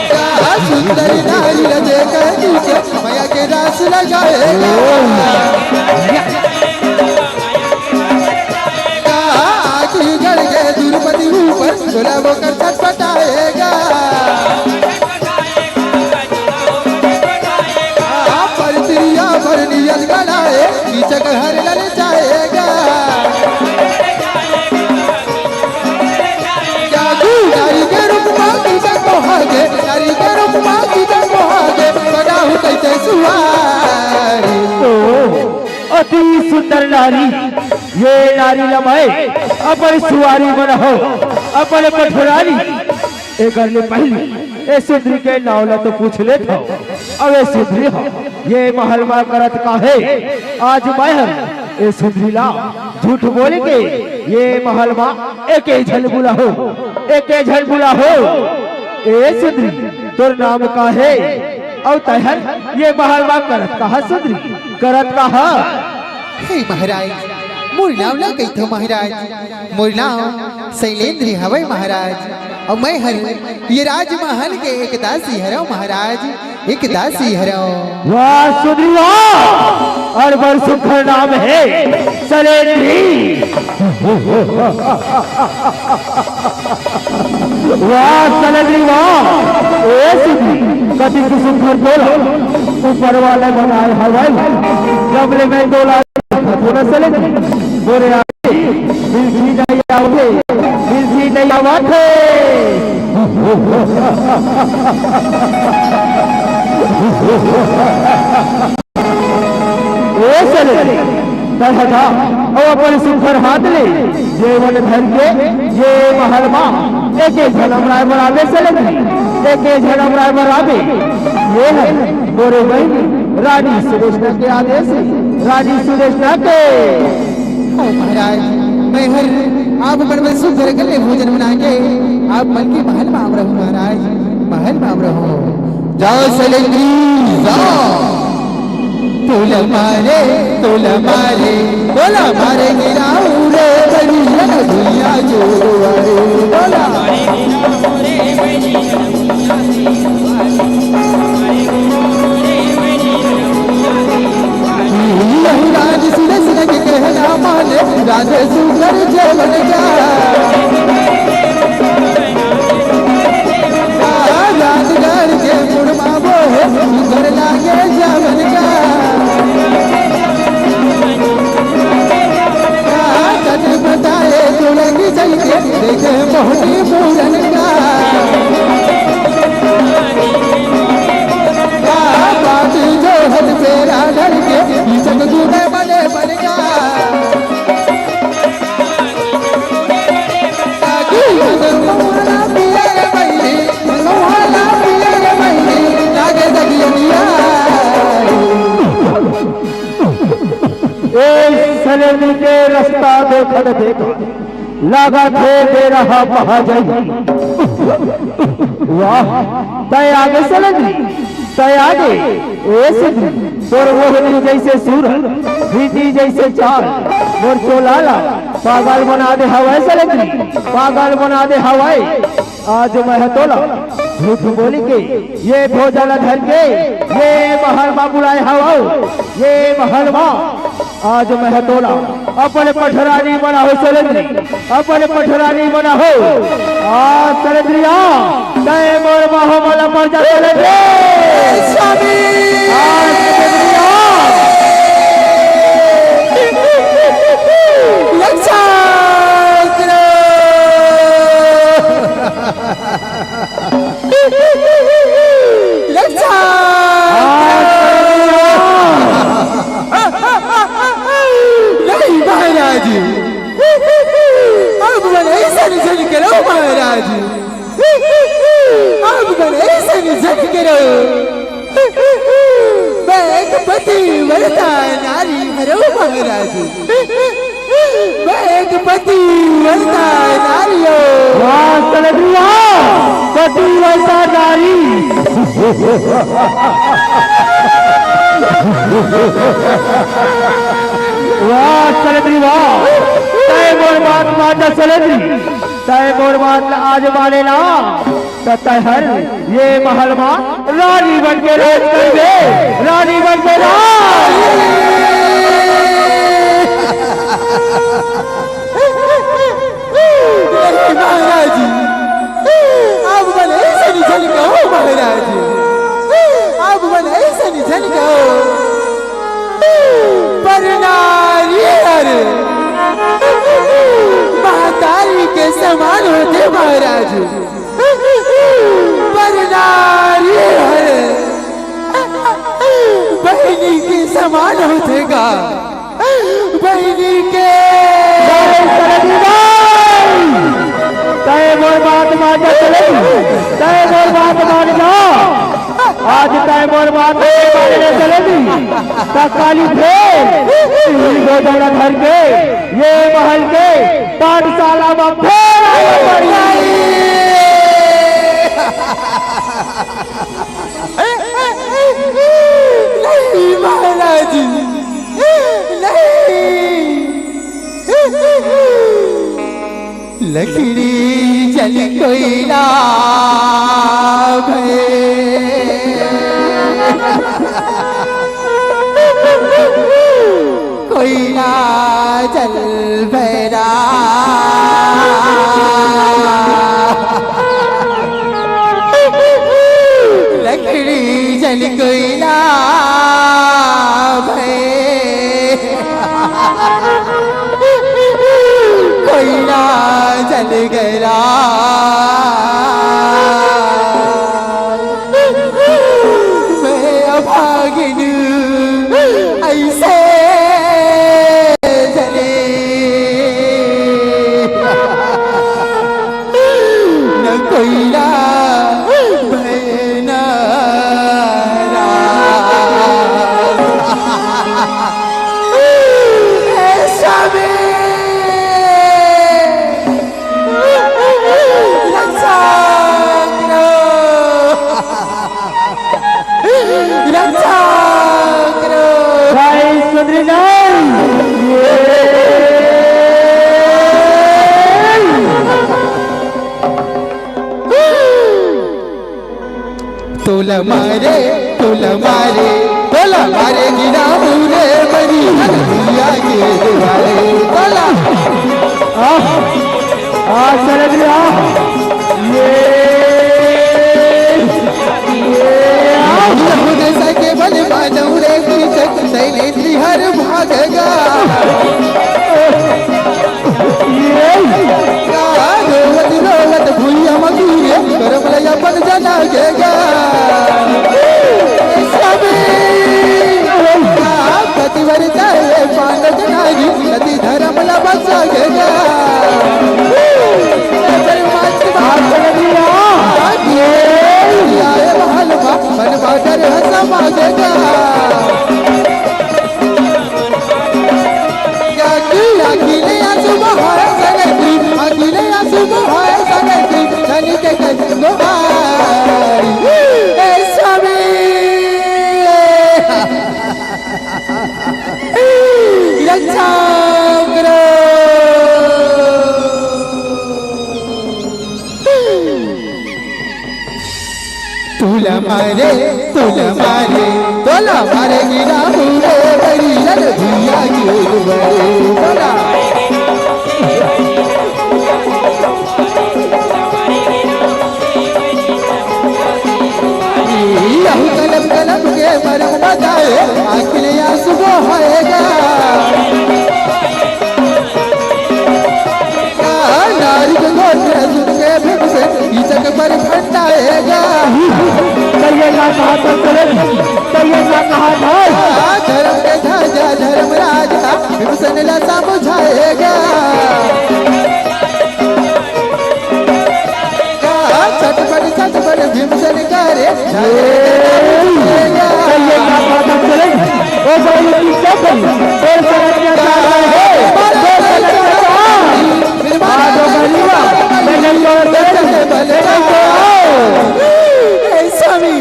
क्या सुंदर नारी ला देखा तू के मया के रास लगाएगा। क्या आँखी गड़ के द्रौपदी ऊपर तोला वो कर छटपटाएगा। पर प्रिया भर नियत गलाए, कीचक हर ललचाएगा। क्या तू नारी के रूप मा कीचक मोहागे, नारी के रूप मा कीचक मोहागे, बनाहूँ कैसे सुवारी। ओ, अति सुंदर नारी, ये नारी ला मैं अपन सुवारी बनाहूँ, अपन पठरानी। एकर ले पहिली ए सुंदरी के नाव ला तो पूछ लेत हव। अब ए सुंदरी ह ये महल मा करत का हे? आज मैं ह ए सुंदरी ला झूठ बोल के ये महल मा एके झन बुलाहूँ, एके झन बुलाहूँ। ए सुंदरी, तोर नाम का हे? अउ तैं ह ये महल मा करत का हस सुंदरी, करत का हस? हे महाराज, मोर नाव ला कहिथव महाराज, मोर नाव शैलेंद्र हवय महाराज, अउ मैं हर ये राजमहल के एक दासी हरव महाराज, एक दासी हरव। वाह सुंदरी वाह, अउ बड़ सुघर नाम हे शैलेंद्री। वाह शैलेंद्री वाह, ए सुंदरी, कतिक सुघर तोला ऊपर वाले बनाए हवय, जब ले मैं तोला बोला चले, बोले आगे, बिल्ठी नहीं आवत हे, बिल्ठी नहीं आवत हे। ए सलेंद्री, तैं हटा अउ अपन सुघर हाथ ले जेवन धर के ये महल मा एके झन अमराय बर आबे सलेंद्री, एके झन अमराय बर आबे। ये हे मोरे बहिनी रानी सुदेष्णा के आदेश हे, रानी सुदेष्णा के। हव महाराज, मैं हर आप मन बर सुघर के ले भोजन बना के आप मन के महल मा आम रहूं महाराज, महल मा आम रहूं। जा सलेंद्री जा। तोला मारे, तोला मारे, तोला मारे गिराऊ रे बलिया न भुइया जोड़वाए। तोला मारे गिराऊ रे बलिया न भुइया जोड़वाए। यही राज सुरेश के कहना माने, राधे सुंदर जेवन जा। राजगढ़ के मुड़मा वो सुंदर लागे जेवन जा। तन बताए तुलंगी जल के देखे मोहनी मूरन का। बात जो हद बेरा ढल के, इज्जत तूने बने बन जा। ए सलेंद्री के रस्ता देखत देखत लागत हे बेरा ह पहा जाही। वाह, तैं आगे सलेंद्री, तैं आगे। ए सलेंद्री, तोर ओढ़नी जइसे सूरज, बिंदी जइसे चांद, मोर चोला ला पागल बना दे हवय सलेंद्री, पागल बना दे हवय। आज मैं ह तोला झूठ बोल के ये भोजन धर के ये महल मा बुलाए हवव, ये महल मा। आज मैं ह तोला अपन पठरानी बनाहूं सलेंद्री, अपन पठरानी बनाहूं। आ सलेंद्री आ, तैं मोर बाहों मा लपट जा सलेंद्री। स्वामी। आ सलेंद्री आ। रक्षा करो। रक्षा करो। नहीं महाराज, अब मन अइसन झन करव महाराज, अब मन अइसन झन करव। मैं एक पतिव्रता नारी हरव महाराज। मैं एक पतिव्रता नारी हरव। वाह, सलेंद्री वाह, पतिव्रता नारी। वाह, सलेंद्री वाह, तैं मोर बात मान जा सलेंद्री, तैं मोर बात ला आज माने ना। त तैं हर ये महल मा रानी बन के राज करबे, रानी बन के राज। नहीं महाराज, अब मन अइसन झन कहव महाराज, अब मन अइसन झन कहव। पर नारी हर महतारी के समान होथे महाराज। पर नारी हर बहिनी के समान होथे गा, बहिनी के। जय सरस्वती माई। तैं मोर बात मान जा चले, तैं मोर बात मान जा। आज तैं मोर बात नहीं माने ले चले, त काली फेर इही गोदना धर के ये महल के पाठशाला में फेर आए पड़ी। नहीं महाराज, नहीं। लकड़ी जल कोयला भय, कोयला जल भैरा। लकड़ी जल कोयला भय, कोयला जल गया। मैं अब तोला मारे, तोला मारे, तोला मारे गिरा मुरे बरी भैया के दुआरे। तोला। आह, आह, शरद रे, आह। ये, ये, आह। यहूदा सके बल मानव रे की शक्ति सैलेंद्री हर भागेगा। रोवत रोवत भुइया म गिरे, करम ल अपन जना के गा। स्वामी, पतिव्रता ये पांडव नारी, सती धर्म ल बचा के गा। आए महल मा, बन बाटर हंसा मांगेगा। तोला मारे, तोला मारे, तोला मारे गिरा मुरे बरी भैया के दुआरे। तोला। यहू कलम कलम के मरम बताए, आँखिन आंसू बहाएगा। नारी के गोत्र सुन के भीमसेन कीचक पर फंडाएगा। कहिए ना कहा था तुरंत, कहिए ना कहा था। धर्म के ध्वजा धर्मराज का भीमसेन ला समझाएगा। छटपट छटपट भीमसेन करे। स्वामी,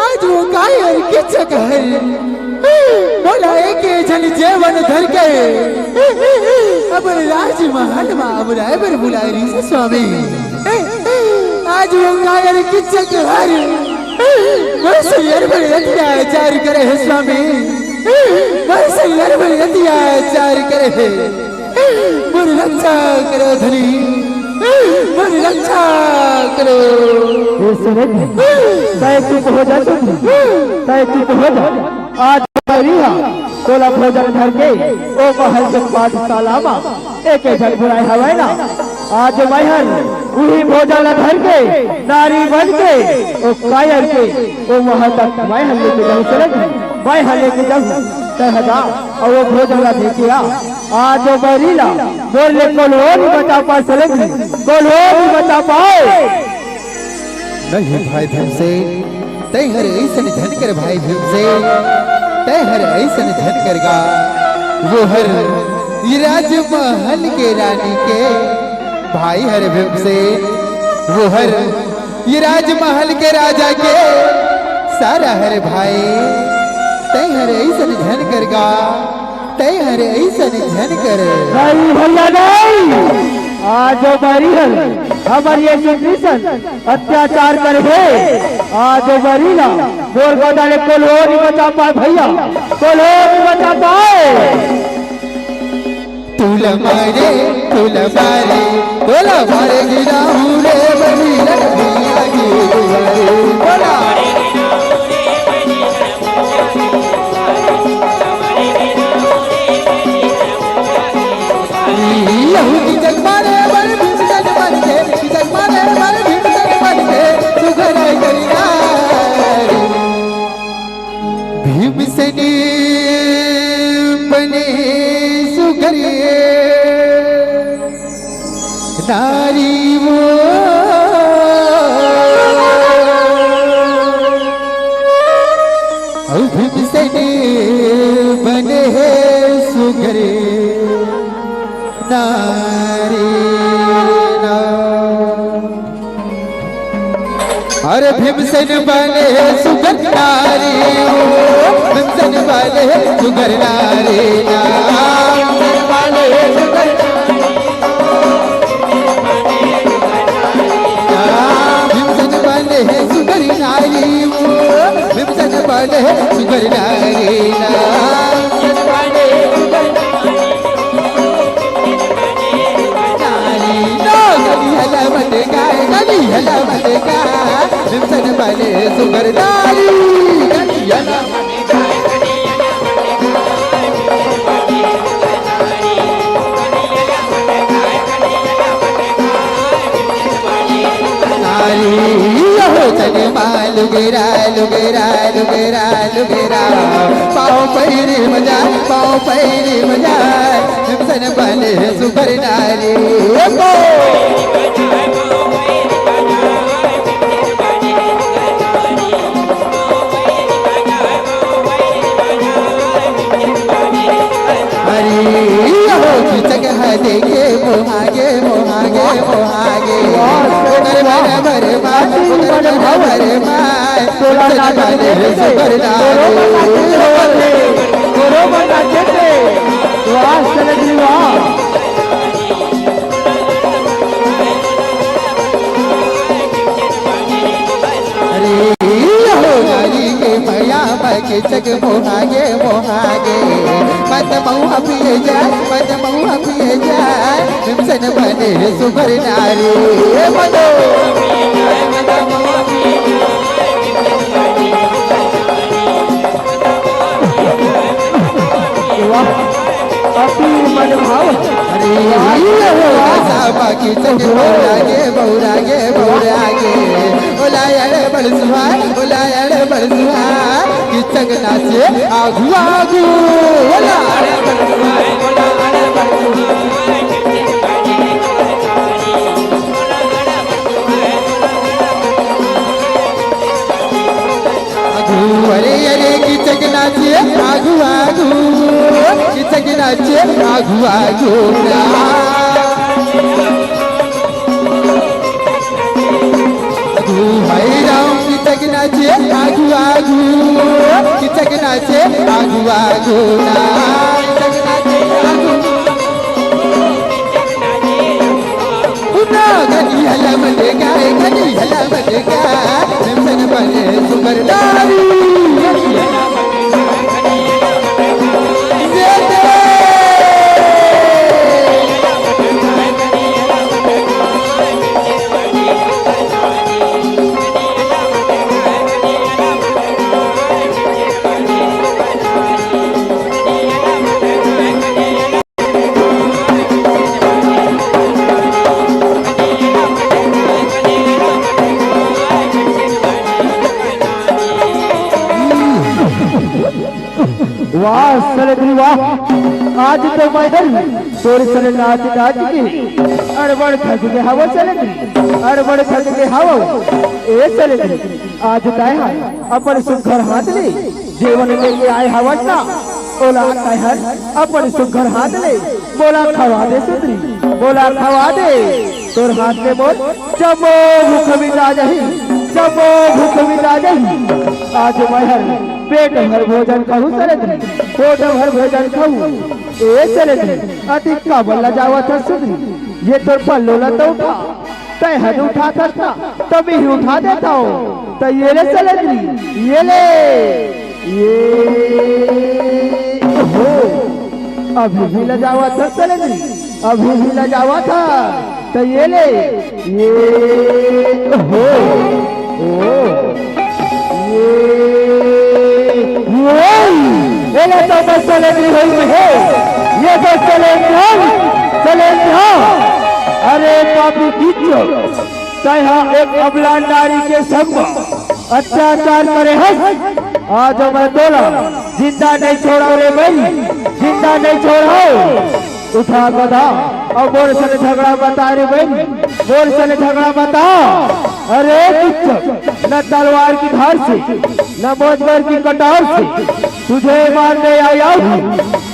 आज वो कायर कीचक हर बोला एक झन जेवन धर के अब राजमहल मा अब रायबर बुलाए रहिस स्वामी। आज वो कायर कीचक हर मोर से अरबड़ अत्याचार करे हे स्वामी, मोर से अरबड़ अत्याचार करे हे। मोर रक्षा करो धनी, मोर रक्षा करो। हे सुरज, तय चुप हो जा, सुन, तय चुप हो जा। आज बरी हा तोला भोजन धर के ओ महल के पाठशाला मा एक झन बुलाए हवय ना, आज मैं हर उही भोजन ला धर के नारी बन के ओ कायर के ओ महल तक मैं हर लेके जाऊँ, सुरज, मैं हर लेके जाऊँ। तय हदा अउ ओ भोजन ला दे के आ, आज ओ बरी ला मोर ले कोल्हो नी बचा पाए, सुरज, कोल्हो नी बचा पाए। नहीं भाई भीमसेन, तैं हर अइसन झन कर भाई भीमसेन, तैं हर अइसन झन कर गा। वो हर ये राजमहल के रानी के भाई हर भीमसेन, वो हर ये राजमहल के राजा के सारा हर भाई, तैं हर अइसन झन कर गा। तैं हर अइसन झन कर। नहीं भैया नहीं, आज ओ बरी हर हमर ये सुकृष्ण अत्याचार करे हे। आज ओ बरी ला मोर गोदा ले कोल्हो नी बचा पाए भैया, कोल्हो नी बचा पाए। तोला मारे, तोला मारे, तोला मारे गिरा हूँ रे बरी लग भैया के दुआरे। तोला। यहू की जग मारे बर भीमसेन बन के, की जग मारे बर भीमसेन बन के, सुघर करिया। भीमसेन बने सुघर नारी वो। अउ भीमसेन बने हे सुघर नारी ना। अरे भीमसेन बने हे सुघर नारी वो, भीमसेन बने हे सुघर नारी ना। भीमसेन बने हे सुघर सुघर नारी ना। नारी ना, गली हला मत गाए, गली हला मत गाए, भीमसेन बने सुघर नारी, गली हला नारी, हो चने मा लुगरा, लुगरा, लुगरा, लुगरा, पाँव पैरी मजा, पाँव पैरी मजा, भीमसेन बने सुघर नारी। ए बो! अरे हो किचक ह देखे मोहागे, मोहागे, मोहागे। उधर मन भरे माय, उधर मन भरे माय। टोला नाच के देखे से, टोलो मन नाचे से, टोलो मन नाचे से। वाह, चले जी, वाह। अरे हो नारी के मया मा किचक मोहागे, मोहागे। मत महुआ पिए जाए, मत महुआ पिए जाए, भीमसेन बने सुघर नारी। ए मनो। वाह, अति मनभाव। अरे, वाह, ये हो वाह। साबा की चक बौरा गे, बौरा गे, बौरा गे। ओला अड़े बड़ सुहाय, ओला अड़े बड़ सुहाय। की चक नाचे आगू, आगू। ओला अड़े बड़ सुहाय, ओला अड़े बड़ सुहाय। आगू, अरे, अरे, किचक नाचे, आगू, आगू, किचक नाचे, आगू, आगू, ना। आगू, भाई राम, किचक नाचे, आगू, आगू, किचक नाचे, आगू, आगू, ना। उठा गली हला मत गाए, गली हला मत गाए, भीमसेन बने सुघर नारी। वाह सलेंद्री वाह, आज तो मैं डर तोर सले नाच नाच के अड़बड़ थक गे हवं सलेंद्री, अड़बड़ थक गे हवं। ए सलेंद्री, आज तैं ह अपन सुघर हाथ ले जेवन लेके आए हवस ना, ओला तैं ह अपन सुघर हाथ ले मोला खवा दे सुंदरी, मोला खवा दे। तोर हाथ ले मोर जम्मो भूख मिटा जाही, जम्मो भूख मिटा जाही। आज मैं हर पेट भर भोजन खाहूं सलेंद्री, पेट भर भोजन खाहूं। ए सलेंद्री, अति काबर लजावत हस सुंदरी, ये तोर पल्लो ला तो उठा। तैं ह उठाथस ना, त मैं ही उठा देथंव। त ये ले सलेंद्री, ये ले, ये हो। अभी भी लजावत हस सलेंद्री, अभी भी लजावत हस। त ये ले, ये हो, ओ। ये, ये, ये ले तो बस सलेंद्री होई में हे। ये तो सलेंद्री, सलेंद्री। अरे पापी किचक, तैं ह एक अबला नारी के संग अत्याचार करे हस। आज मैं तोला जिंदा नहीं छोड़व रे बहिनी, जिंदा नहीं छोड़व। उठा गदा, अउ मोर सने झगड़ा मत कर रे बहिनी, मोर सने झगड़ा मत कर। अरे किचक, न तलवार की धार से, न मोजगर की कटार से तुझे मारने आया हूँ,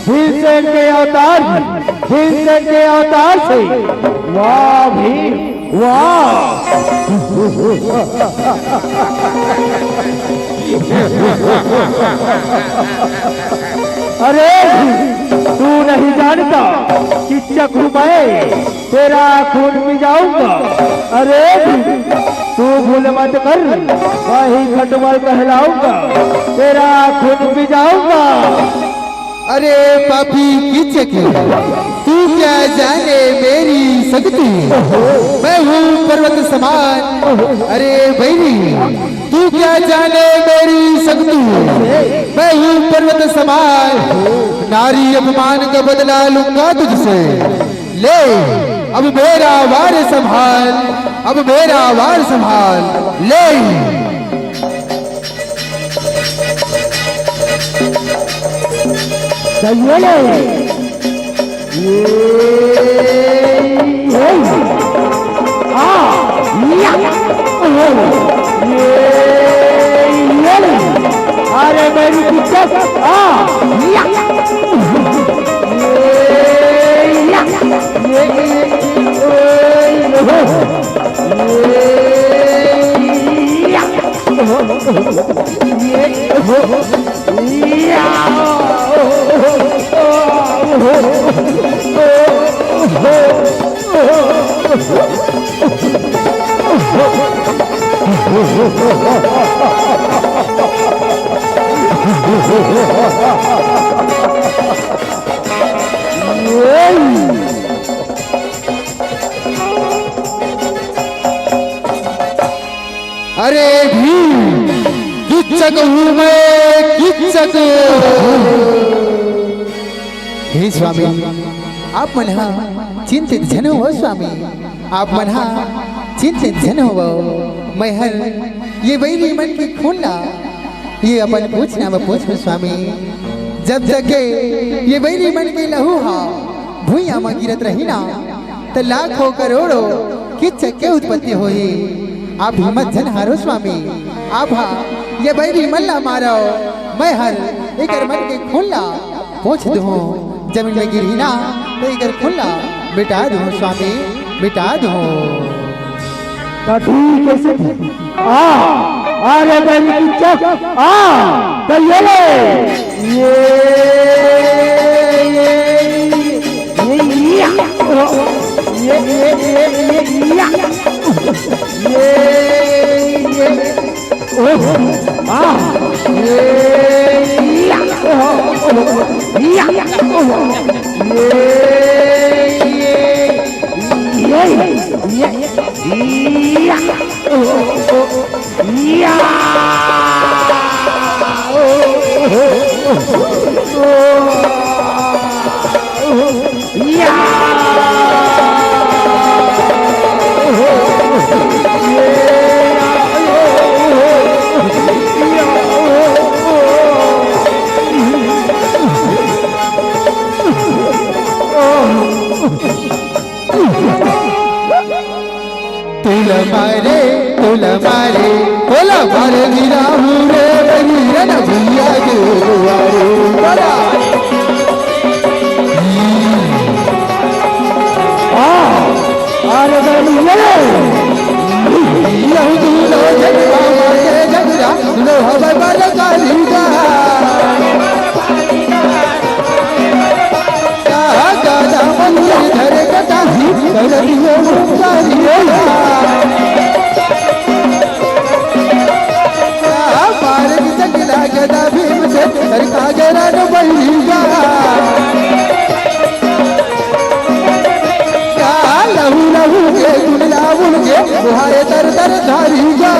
भीमसेन के अवतार, भीमसेन के अवतार से। वाह भीम, वाह। अरे, तू नहीं जानता किचक हूँ मैं, तेरा खून पी जाऊंगा। अरे, तू भूल मत कर, वही खटमल कहलाऊंगा, तेरा खून पी जाऊंगा। अरे पापी कीचक, तू क्या जाने मेरी शक्ति, मैं हूँ पर्वत समान। अरे बैरी, तू क्या जाने मेरी शक्ति, मैं हूँ पर्वत समान। नारी अपमान का बदला लूंगा तुझसे। ले, अब मेरा वार संभाल, अब मेरा वार संभाल। ले। तो ये ले। ये, ये। आ, या। ये, ये ले। अरे मेरी दिक्कत, आ, या। ये, या। ये, ये, ये, ये, ये, ये, ये, ये, ये, ये, अरे भीम, किच्चक हूँ मैं, किच्चक। हे स्वामी, आप मन हा चिंतित झन हो स्वामी, आप मन हा चिंतित झन हो। मैं हर ये बैरी मन के खून ला ये अपन पूछना म पूछहूँ स्वामी। जब जग के ये बैरी मन के लहू हा भुइयां म गिरत रही ना, त लाखों करोड़ों किच्चक के उत्पत्ति होही। आप हिम्मत झन हारो स्वामी, आप हा ये बैरी मन ला मारो, मैं हर एकर मन के खून ला पोंछ दूहूँ। जमीन में गिरही ना, त एकर खून ला मिटा दूहूँ स्वामी, मिटा दूहूँ। त ठीक है से आ, अरे बैरी किच्चक, आ, त ये ले, ये, ये, ये, या, ये, ये, ये, ये, या, ये, ये, ओह, आ, ये, या, ओह, ओह, या, ओह, ये, ये, ये, ये, या, ओह, ओह, या, ओह, ओह, ओह, या। तुला मारे, तुला मारे, तुला मारे गिराहू रे, गिरन भैया के दुआरे। बोला। हाँ, अरे बलिए। यहू दूनो जगवा मारे जगरा, लो हवा बल कालीगा। लहू लहू के गुलाबुल के बुहाए तर तर धारी जा।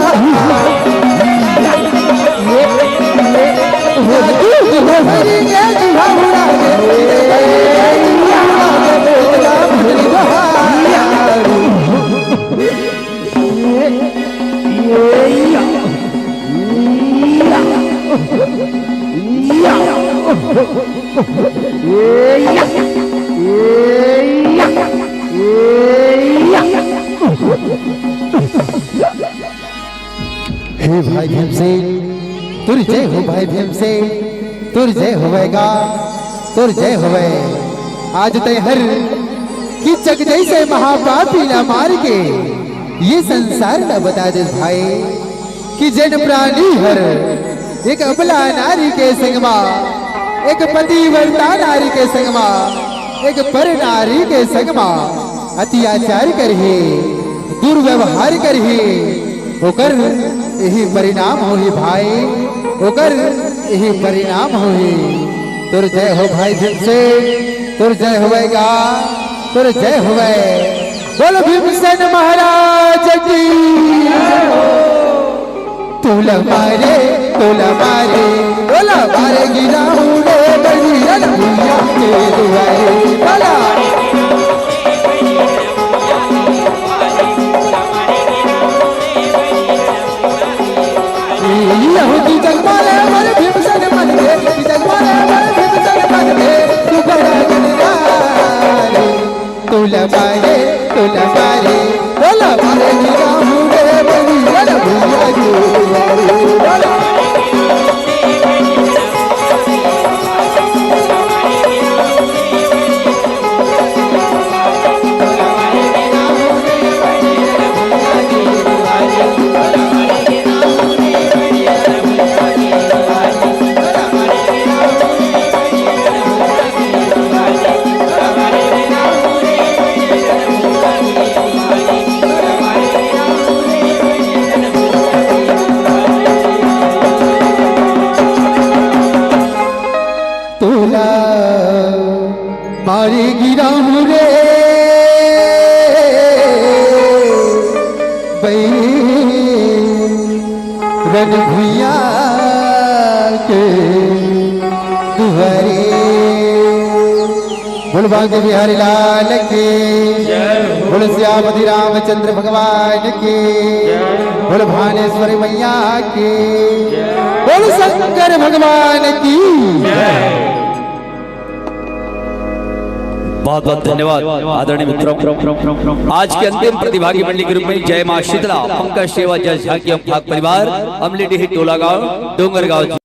हे भाई भीमसेन, तोर जय हो भाई भीमसेन, तोर जय होवय गा, तोर जय होवय। आज तैं हर कीचक जइसे महापापी ला मार के ये संसार ला बता देस भाई कि जेन प्राणी हर एक अबला नारी के संग मा, एक पतिव्रता नारी के संग मा, एक पर नारी के संग मा अत्याचार करही, दुर्व्यवहार करही, ओकर यही परिणाम होही भाई, ओकर यही परिणाम होही। तोर जय हो भाई भीमसेन, तोर जय होवेगा, तोर जय होवे। बोल भीमसेन महाराज की। तोला मारे, तोला मारे, तोला मारे गिराहूं रे बहिरन भुइयां के दुआरे। तोला यहूदी जग मारे बर भीमसेन मन के, जग मारे बर भीमसेन मन के, तू बड़ा गनदार। तोला मारे, तोला मारे, तोला मारे गिराहूं रे बहिरन भुइयां के दुआरे। तोला तोला मारे गिराहूं रे बहिरन भुइयां के दुआरे। बोल बांके बिहारी लाल की, बोल सियापति रामचंद्र भगवान की, बोल भानेश्वरी मैया की, बोल शंकर भगवान की। बहुत बहुत धन्यवाद आदरणीय मित्रों। आज के अंतिम प्रतिभागी मंडली के रूप में जय मां शीतला, पंकज सेवा, जस झांकी, अम्फाक परिवार, अमलीडीह टोला गांव, डोंगरगांव।